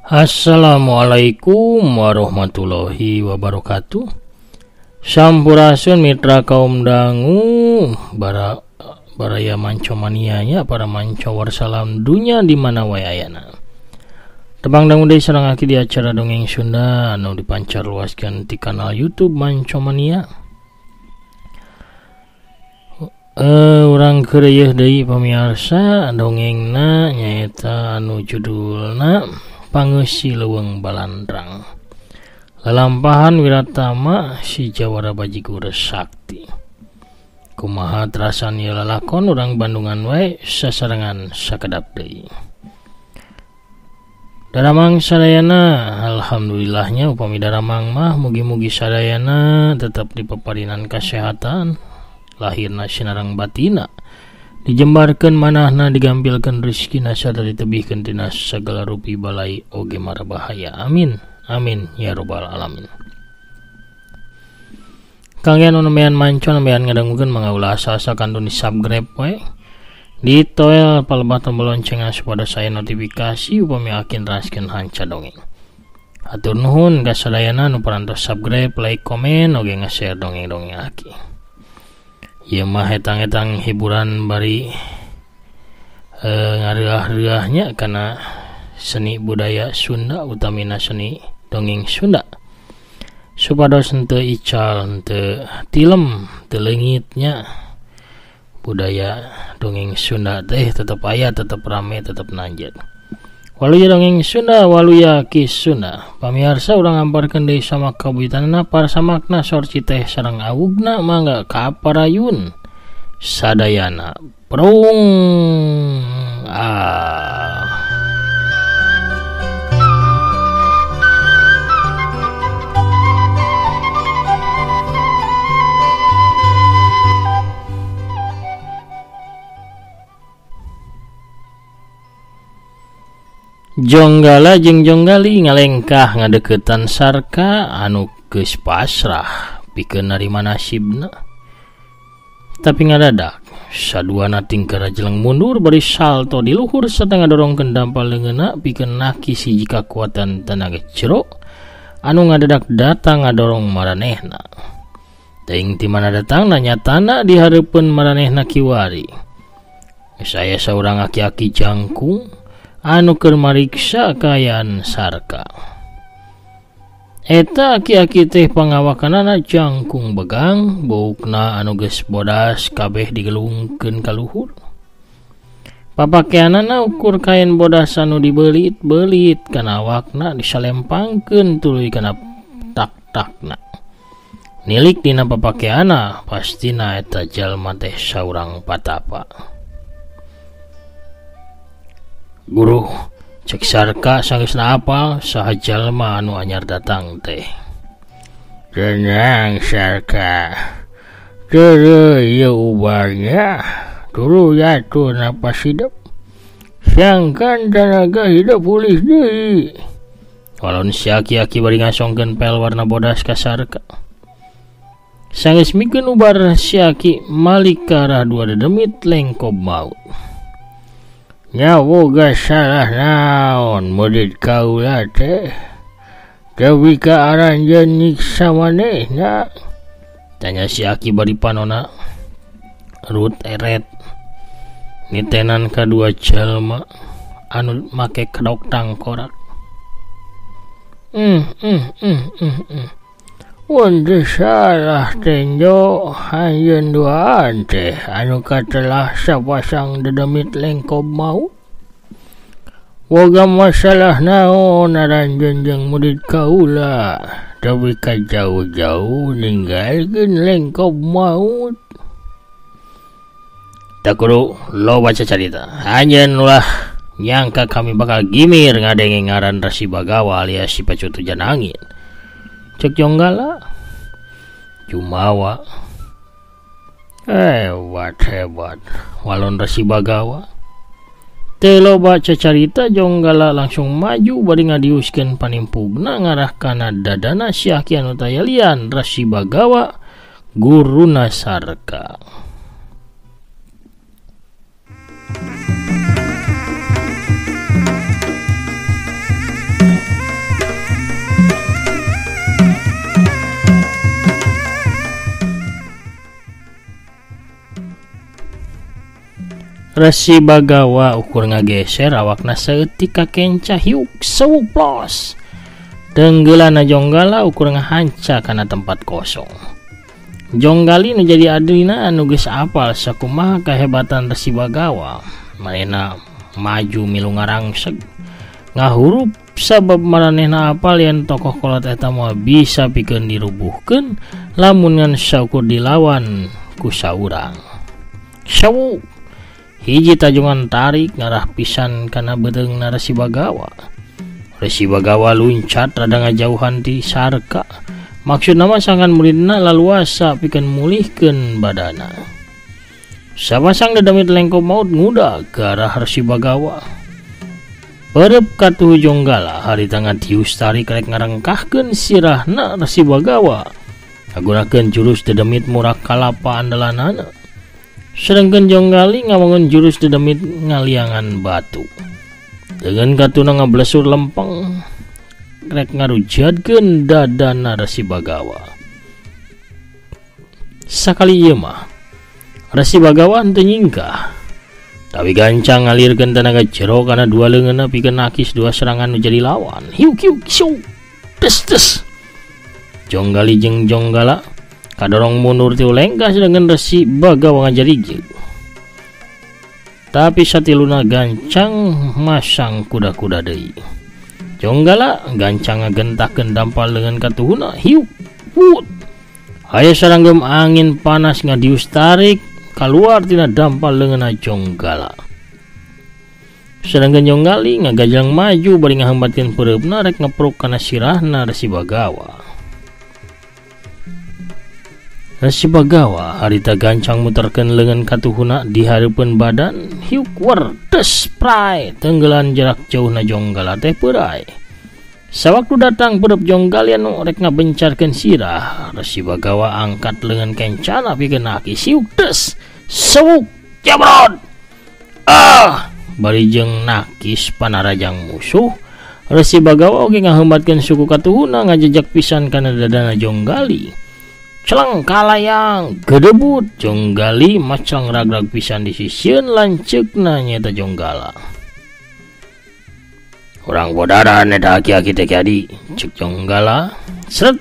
Assalamualaikum warahmatullahi wabarakatuh. Sampurasun mitra kaum dangu, baraya mancomanianya, para mancowar salam dunia di mana wae ayana. Tebang dangu deui sareng aki di acara dongeng Sunda anu dipancar luaskeun ti kanal YouTube Mancomania. Urang keur yeuh deui pamiarsa dongengna nyaeta anu judulna Pangeusi Leuweung Balandrang. Lalampahan Wiratama si Jawara Bajigur Sakti. Kumaha terasan ieu lalakon urang Bandungan wae sasarengan sakedap deui. Daramang sadayana, alhamdulillahnya upami daramang mah mugi-mugi sadayana tetap dipaparinan kasehatan, lahirna sinarang batina, dijembarkeun manahna, digampilkeun rezekina sarta ditebihkeun tina sagala rupi balai oge mara bahaya. Amin. Amin ya robbal alamin. Kang anu nembean manco nembean ngadangukeun mangga ulah asa-asa kantun di subscribe we. Ditoel palebah tombol loncengna supados aya notifikasi upami akin raskeun hanca dongeng. Hatur nuhun ka sadayana nu parantos subscribe, like, komen oge nge-share dongeng-dongeng aki. Ieu mah etang-etang hiburan bari ngareah-reahnya kana seni budaya Sunda utamina seni dongeng Sunda. Supados henteu ical, henteu tilem, teu leungitnya budaya dongeng Sunda teh tetep aya, tetep rame, tetep nanjat. Waluya dongeng Sunda, waluya ki Sunda. Pamiarsa urang ngamparkeun deui sama kabuyutanna parsamakna sorci teh sareng awugna mangga ka parayun sadayana. Prung ah. Jonggala jeung Jonggali ngalengkah ngadeukeutan Sarka anu geus pasrah pikeun narima nasibna. Tapi ngadadak saduana tingkara jeleng mundur bari salto di luhur sarta ngadorongkeun dampal leungeunna pikeun naki siji kakuatan tenaga jero anu ngadadak datang ngadorong maranehna. Teuing ti mana datangna nyatana di hareupeun maranehna kiwari. Geus aya saurang aki-aki jangkung anu keur mariksa kaayaan Sarka. Eta aki-aki teh pangawakanana jangkung begang, buukna anu geus bodas kabeh digelungkeun ka luhur. Papakeanana ukur kain bodas anu dibelit-belit kana awakna disalempangkeun tuluy kana tak-takna. Nilik dina papakeana pastina eta jalma teh saurang patapa. Guru, cek Sarka sanggeusna apal saha jalma anu anyar datang teh. Tenang Sarka, teu ieu ubarnya, tuluy atur napas hidup. Sangkan tanaga hidup pulih deui. Walon si aki-aki bari ngasongkeun pel warna bodas ka Sarka. Sanggeus mikeun ubar si aki malik ka arah dua dedemit lengkob maut. Nyawoga salah naon murid kaula teh tewi ka aranjeun nyiksa manehna, tanya si aki bari panona rut eret nitenan kadua jalma anu make kedok tangkorak. Mun teu salah tenjo anjeun duaan teh anu katelah sapasang dedemit lengkob maut. Woga masalah naon aranjeun jeung murid kaula tapi ka jauh-jauh ninggalkeun lengkob maut. Tak kudu loba cacarita. Anjeun ulah nyangka kami bakal gimir ngadenge ngaran Resi Bagawa alias si Pacutu Janangin. Cek Jonggala jumawa. Hebat hebat walon Resi Bagawa. Teu loba cacarita Jonggala langsung maju bari ngadiuskeun panimpugna ngarah kana dadana si aki anu tayalian Resi Bagawa guruna Sarka. Resi Bagawa ukur ngageser awakna saeutik ka kenca hiuk sewuk plos. Tenggeulana Jonggala ukur ngahanca kana tempat kosong. Jonggali nu jadi adina anu geus apal sakumaha kahebatan Resi Bagawa. Manehna maju milu ngarangseg ngahurup sabab maranehna apal yen tokoh kolot eta moal bisa pikeun dirubuhkeun lamun ngan saukur dilawan ku saurang. Sewuk hiji tajungan tarik ngarah pisan kana beuteungna Resi Bagawa. Resi Bagawa luncat rada ngajauhan ti Sarka. Maksudna mah sangkan muridna laluasa pikeun mulihkeun badana. Sapasang dedemit lengko maut ngudag ke arah Resi Bagawa. Perep katuhu Jonggala harita ngatius tarik rek ngarengkahkeun sirahna Resi Bagawa. Ngagunakeun jurus dedemit murak kalapa andalanana. Sedangkan Jonggali ngawangun jurus dedemit ngaliangan batu. Dengan katuna ngablesur lempeng rek ngarujadkeun dadana Resi Bagawa. Sakali ieu mah Resi Bagawa henteu nyingkah. Tapi gancang ngalirkeun tenaga jero kana dua leungeunna pikeun nakis dua serangan nu jadi lawan. Hiuk hiuk siuk. Des des. Jonggali jeung Jonggala kadorong mundur tiu lengkah sedangkan Resi Bagawa ngajarigig. Tapi satiluna gancang masang kuda-kuda deui. Jonggala gancang ngagentakeun dampal leungeun katuhuna hiuk put. Aya saranggem angin panas ngadius tarik kaluar tina dampal leungeunna Jonggala. Sedangkan Jonggali ngagajang maju bari ngahembatkeun peureupna rek ngepruk kana sirahna Resi Bagawa. Resi Bagawa harita gancang muterkeun leungeun katuhuna di hareupeun badan hiuk wer des prai tenggelan jarak jauhna Jonggala teh peurai. Sawaktu datang peureub Jonggali anu rek ngabencarkeun sirah, Resi Bagawa angkat leungeun kencana pikeun nakis hiuk des sewuk jabrod. Ah, bari jeung nakis panarajang musuh, Resi Bagawa oge ngahembatkeun suku katuhuna ngajejak pisan kana dadana Jonggali. Celeng kalayang gedebut Jonggali macang ragrag pisan di sisieun lanceukna nyaeta Jonggala. Urang bodaran eta aki-aki teh kiadi cek Jonggala. Sret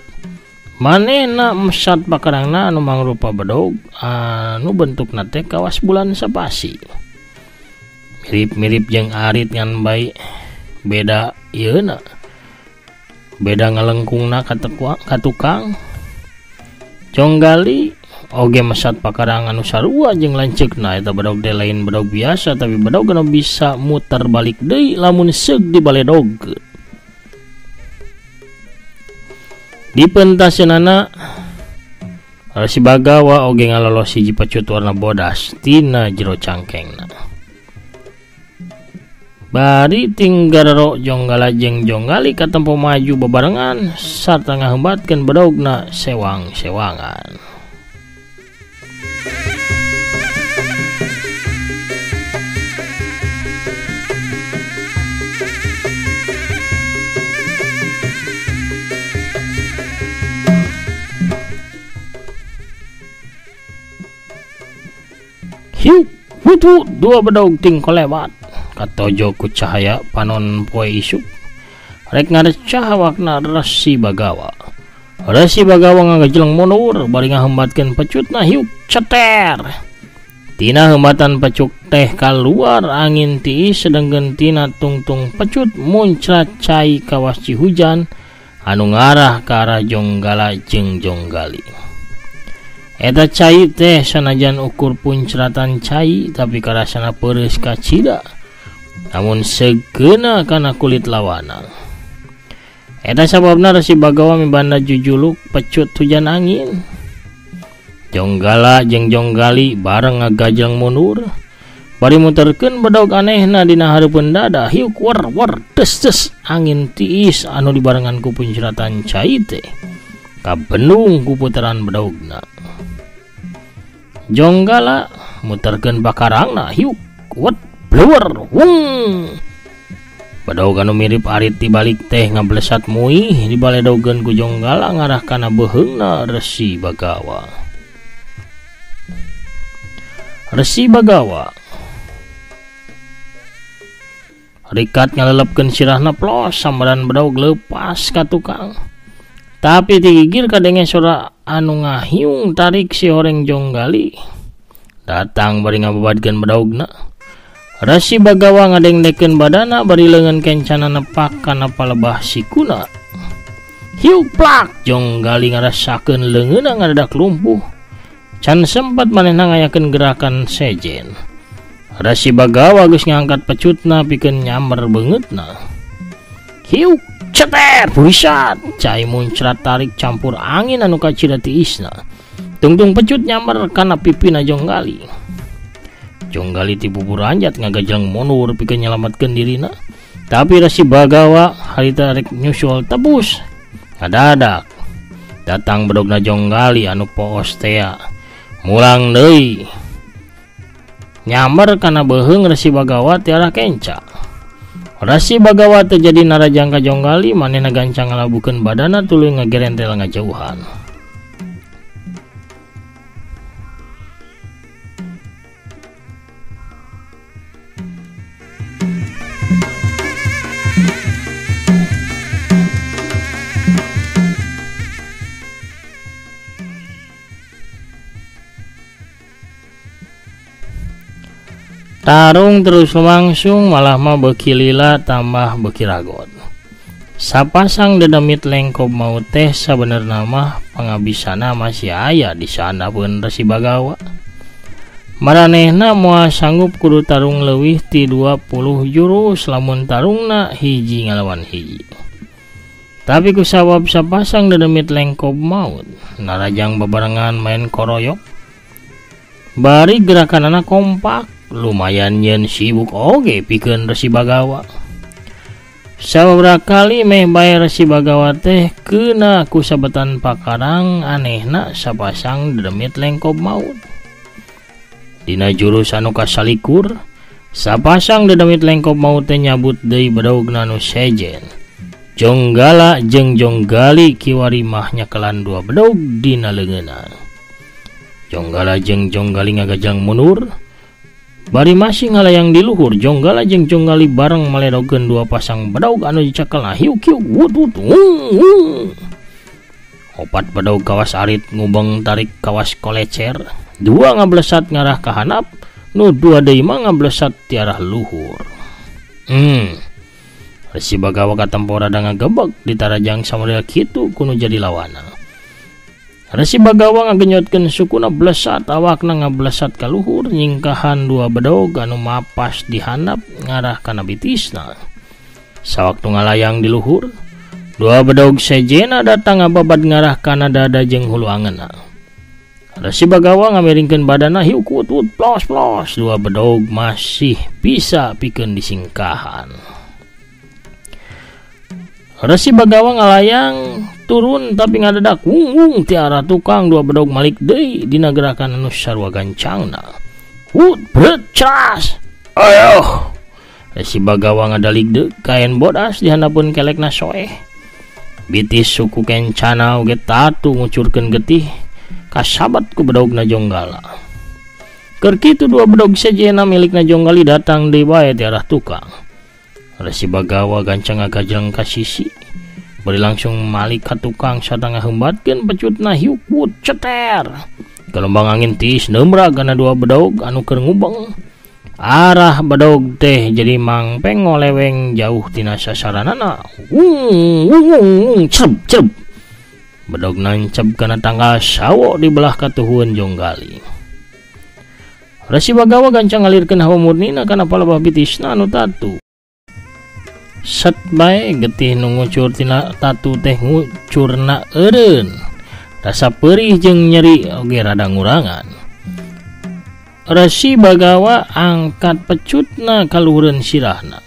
manehna mesat pakarangna anu mangrupa bedog anu bentukna teh kawas bulan sapasi. Mirip-mirip jeung arit ngan bae beda ieuna. Beda ngalengkungna ka tukang. Jonggali oge mesat pakarang anu sarua jeung lanceukna eta bedog teh lain bedog biasa tapi bedog anu bisa muter balik deui lamun seug dibaledog. Di pentaseunana Resi Bagawa oge ngalolos hiji pecut warna bodas tina jero cangkengna. Bari tinggarero Jonggala jeung Jonggali katempo maju bebarengan sarta ngahembatkeun bedogna sewang-sewangan. Hiuk hutu dua bedog ting kolewat katojo ku cahaya panon poe isuk rek ngarecah awakna Resi Bagawa. Resi Bagawa ngagajeleng mundur bari ngahembatkeun pecutna hiuk ceter. Tina hembatan pecuk teh kaluar angin tiis sedengkeun tina tungtung pecut muncrat cai kawas cihujan anu ngarah ka arah Jonggala jeung Jonggali. Eta cai teh sanajan ukur puncratan cai tapi karasana peureus kacida. Namun segeuna kana kulit lawana. Eta sababna Resi Bagawa mibanda jujuluk pecut hujan angin. Jonggala jeung Jonggali bareng ngagajeng mundur. Bari muterkeun bedog anehna dina hareupeun dada hiuk wer wer des des angin tiis anu dibarengan ku puncratan cai teh. Kabendung ku putaran bedogna. Jonggala muterkeun bakarangna hiuk wet bluer wung. Bedog anu mirip arit dibalik teh ngablesat muih dibaledogeun ku Jonggala ngarah kana beuheungna Resi Bagawa. Resi Bagawa Rikat ngalelepkeun sirahna plos sambaran bedog leupas ka tukang. Tapi tigigir kadenge sora anu ngahiung tarik si horeng Jonggali. Datang bari ngababadkeun bedogna. Resi Bagawa ngadengdekeun badana bari leungeun kencana nepak kana palebah sikuna. Hiuk plak Jonggali ngarasakeun leungeunna ngadadak lumpuh. Can sempat manehna ngayakeun gerakan sejen. Resi Bagawa geus ngangkat pecutna pikeun nyamber beungeutna. Hiuk ceter burisat cai muncrat tarik campur angin anu kacida tiisna. Tungtung pecut nyamber kana pipina Jonggali. Jonggali ti buburanjat ngagajeng mundur pikeun nyelametkeun dirina. Tapi Resi Bagawa harita rek nyusul tebus. Ngadadak datang bedogna Jonggali anu poos tea. Mulang deui. Nyamber kana beuheung Resi Bagawa tiara kenca. Resi Bagawa teu jadi narajang ka Jonggali, manehna gancang ngalabukeun badana tuluy ngagerentel ngajauhan. Tarung terus langsung malah mah beuki lila tambah beuki ragot. Sapasang dedemit lengkob mau teh sabenerna mah pangabisana masih aya di sana pun Resi Bagawa. Maranehna moal sanggup kudu tarung leuwih ti 20 jurus lamun tarungna hiji ngalawan hiji. Tapi kusabab sapasang dedemit lengkob maut, narajang babarengan main koroyok. Bari gerakanana kompak. Lumayan nyen sibuk oge pikeun Resi Bagawa. Sababaraha kali meh bae Resi Bagawa teh keuna ku sabetan pakarang anehna sapasang dedemit lengkob maut. Dina jurus anu kasalikur, sapasang dedemit lengkob maut teh nyabut deui bedogna nu sejen. Jonggala jeung Jonggali kiwari mah nyakelan dua bedog dina leungeunna. Jonggala jeung Jonggali ngagajang mundur. Bari masih ngalayang di luhur, Jonggala jeung Jonggali bareng maledogeun dua pasang bedog anu dicekelna hiuk hiuk wut wut wung wung. Opat bedog kawas arit ngubeng tarik kawas kolecer, dua ngablesat ngarah ka handap, nu dua deui mah ngablesat ti arah luhur. Resi Bagawa katempo rada ngagebeg ditarajang samodel kitu kudu jadi lawana. Resi Bagawa ngagenyotkeun sukuna blesat awakna ngablesat ka luhur nyingkahan dua bedog anu mapas di handap ngarah kana bitisna. Sawaktu ngalayang di luhur, dua bedog sejena datang ngababad ngarah kana dada jeung hulu angeunna. Resi Bagawa ngamiringkeun badana hiuk wut wut plos plos, dua bedog masih bisa pikeun disingkahan. Resi Bagawa ngalayang turun tapi ngadadak wung wung ti arah tukang dua bedog malik deui dina gerakan anu sarua gancangna. Wut bret cras. Ayoh. Resi Bagawa ngadalik deui kaen bodas di handapeun kelekna soeh. Bitis suku kencana oge tatu ngucurkeun getih kasabat ku bedogna Jonggala. Keur kitu dua bedog sejena milikna Jonggali datang deui bae ti arah tukang. Resi Bagawa gancang ngagajeng ka sisi. Bari langsung malik ka tukang satengah hembatkeun pecutna hiuk wut ceter. Gelombang angin tiis neumrag kana dua bedog anu keur ngubeng. Arah bedog teh jadi mangpeng ngoleweng jauh tina sasaranana. Wung wung wung cerb cerb. Bedog nancep kana tanggal sawo di belah katuhueun Jonggali. Resi Bagawa gancang ngalirkeun hawa murnina kana palebah bitisna anu tatu. Set bae getih nu ngucur tina tatu teh ngucurna eureun. Rasa perih jeung nyeri oge rada ngurangan. Resi Bagawa angkat pecutna kaluhureun sirahna.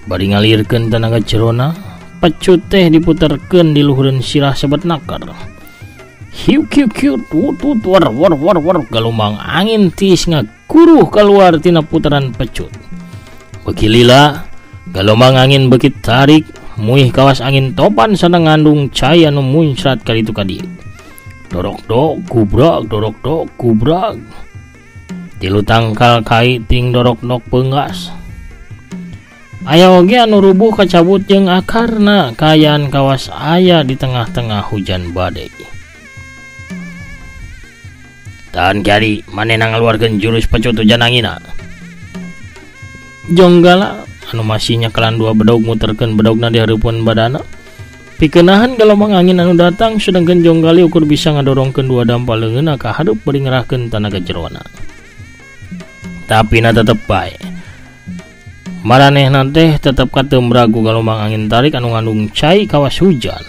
Bari ngalirkeun tenaga jerona, pecut teh diputerkeun di luhureun sirah sebet naker. Hiuk hiuk hiuk tut tut war war war war galumbang angin tiis ngaguruh keluar tina putaran pecut. Beuki lila gelombang angin beuki tarik, muih kawas angin topan sadang ngandung cai anu muncrat kaditu ka dieu. Dorok dok gubrak, dorok dok gubrak. Tilu tangkal kai ting dorok dok peunggas. Aya oge anu rubuh kacabut jeung akarna kaayaan kawas aya di tengah-tengah hujan badai. Tahan Kiari, manehna ngaluarkeun jurus pecut hujan angina. Jonggala anu masih nyekelan dua bedog muterkeun bedogna di hareupeun badana. Pikeun gelombang angin anu datang sedangkan Jonggali ukur bisa ngadorongkeun dua dampa leungeunna ka hareup bari ngerahkeun tanaga jerona. Tapi na tetep bae. Maranehna teh tetep katembra ku gelombang angin tarik anu ngandung cai kawas hujan.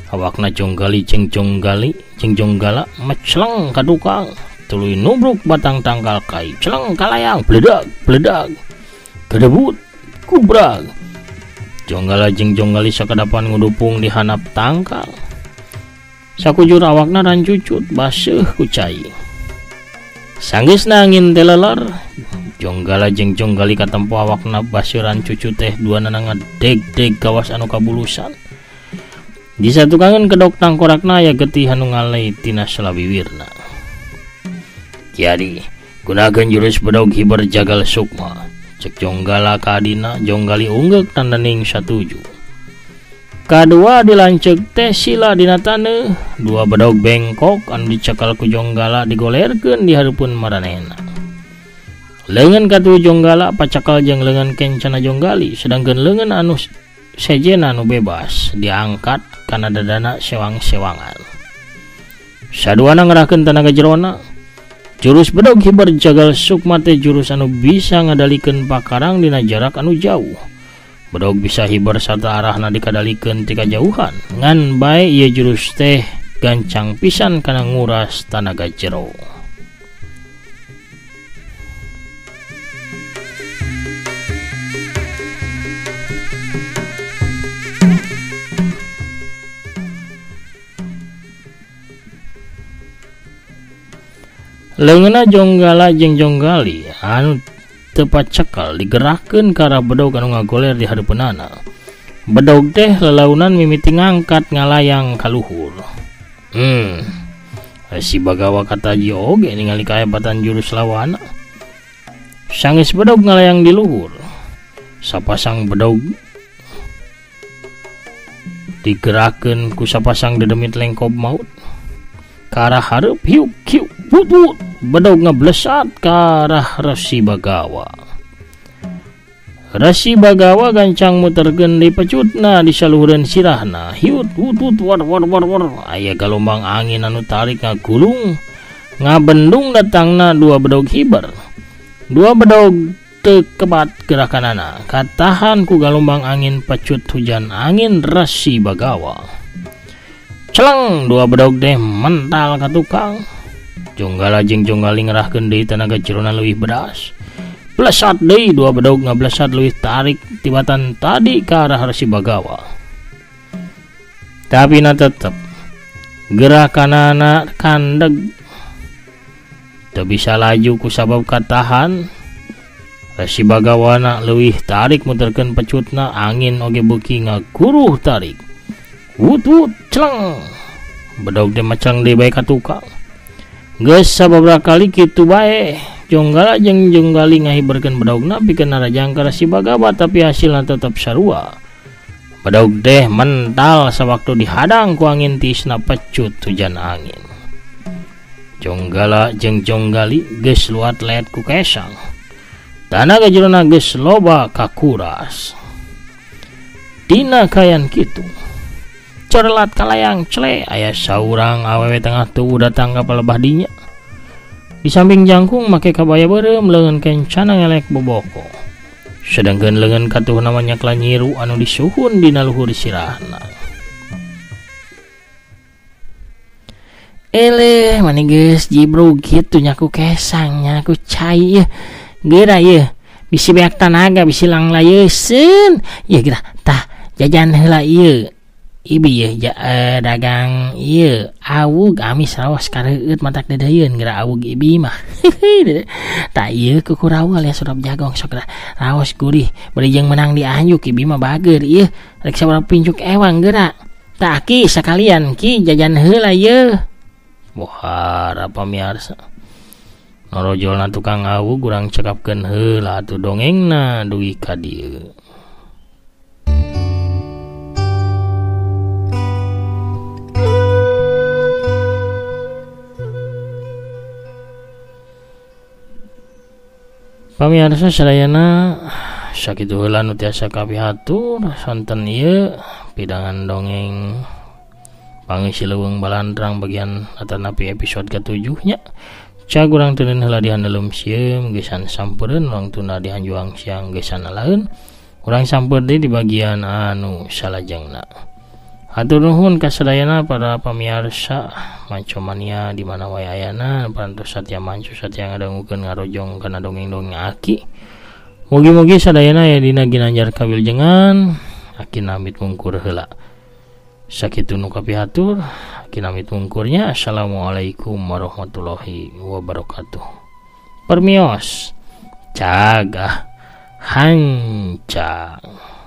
Awakna Jonggali jeung Jonggali jeung Jonggala meceleng ka tukang, tuluy nubruk batang tangkal kai, celeng kalayang, bledag bledag. Kedebut kubrag. Jonggala jeung Jonggali sakadapan ngudupung di hanap tangkal. Sakujur awakna rancucut baseuh ku cai. Sanggeusna angin teh leler, Jonggala jeung Jonggali katempo awakna baseuh rancucut teh duanana ngadeg-deg kawas anu kabulusan. Di satukangan kedok tangkorakna aya getih anu ngalei tina selawiwirna. Kiari, gunakeun jurus bedog hiber jagal sukma. Cek Jonggala ka adina, Jonggali unggeuk tandaning satuju. Kadua dilanceuk teh sila dina taneuh, dua bedog bengkok anu dicekal ku Jonggala digolerkeun di hareupeun maranehna. Leungeun katuhu Jonggala pacakal jeung leungeun kencana Jonggali, sedangkeun leungeun anu sejena anu bebas diangkat kana dadana sewang-sewangan. Saduana ngerahkeun tanaga jerona. Jurus bedog hiber jagal sukma teh jurus anu bisa ngadalikeun pakarang dina jarak anu jauh. Bedog bisa hiber sarta arahna dikadalikeun ti kajauhan. Ngan bae ieu jurus teh gancang pisan kana nguras tanaga jero. Leungeunna Jonggala jeung Jonggali anu teu pacekal digerakkeun ka arah bedog anu ngagoler di hareupeunana. Bedog teh lelaunan mimiti ngangkat ngalayang ka luhur. Si Bagawa kataji oge ningali kahebatan jurus lawanna. Sanggeus bedog ngalayang di luhur, sapasang bedog digerakkeun ku sapasang dedemit lengkob maut. Ka arah hareup hiuk hiuk putut bedog ngeblesat ka arah Resi Bagawa. Resi Bagawa gancang muterkeun di pecutna di saluhureun sirahna. Hiut hutut war war war war. Aya galombang angin anu tarik ngagulung ngabendung datangna dua bedog hiber. Dua bedog teu kebat gerakanana katahan ku galombang angin pecut hujan angin Resi Bagawa. Celeng dua bedog deh mental ka tukang. Jonggala jeung Jonggali ngerahkeun deui tanaga jerona leuwih bedas. Blesat deui dua bedog ngablesat leuwih tarik tibatan tadi ka arah Resi Bagawa. Tapi na tetep gerakanana kandeg. Teu bisa laju ku sabab katahan. Resi Bagawana leuwih tarik muterkeun pecutna, angin oge beuki ngaguruh tarik. Wut wut celeng. Bedog teh macang deui bae ka tukang. Geus sababaraha kali kitu bae. Jonggala jeung Jonggali ngahiberkeun bedogna pikeun narajang ka Resi Bagawa, tapi hasilna tetep sarua. Bedog teh mental sawaktu dihadang ku angin tisna pecut hujan angin. Jonggala jeung Jonggali geus luat leet ku kesang. Tanaga jerona geus loba kakuras. Dina kayan kitu corelat kalayang cele aya saurang awewe tengah tubuh datang ka palebah dinya. Di samping jangkung make kabaya beureum leungeun kencana ngelek boboko. Sedangkeun leungeun katuhna mah nyakla nyiru anu disuhun dina luhur sirahna. Eleh mani geus jibrug kitu nyaku kesang nyaku cai yeuh. Geura yeuh bisi beak tanaga bisi langlayeuseun. Yeuh geura tah jajan heula ieu. Ibi ye dagang ieu awug amis raos kareueut matak deudeuyeun geura awug ibi mah. Tah ieu kukurawal ya surap jagong sok raos gurih bari jeung menang di anjuk ibi mah bager ieu rek sabaraha pincuk ewang geura. Tah ki sakalian ki jajan heula ieu. Bohara pamiarsa. Norojolna tukang awug urang cekapkeun heula atuh dongengna dugi ka dieu. Pamirsa sadayana sakitu heula nu tiasa kapihatur sonten ieu pidangan dongeng Pangisi Leuweung Balandrang bagian atanapi episode ke-7 nya. Cag urang teuneun heula di handeleum sieum geusan sampereun wangtuna dihanjuang siang geusan alaeun. Urang samper deui di bagian anu salajengna. Hatur nuhun ka sadayana para pamiarsa Mancomania di mana wae ayana parantos satya manco satya ngadangukeun ngarojong kana dongeng-dongeng Aki. Mugi-mugi sadayana aya dina ginanjar kawiljengan. Aki namit mungkur heula. Sakitu nu kapihatur, Aki namit mungkurnya. Assalamualaikum warahmatullahi wabarakatuh. Permios cagah hancang.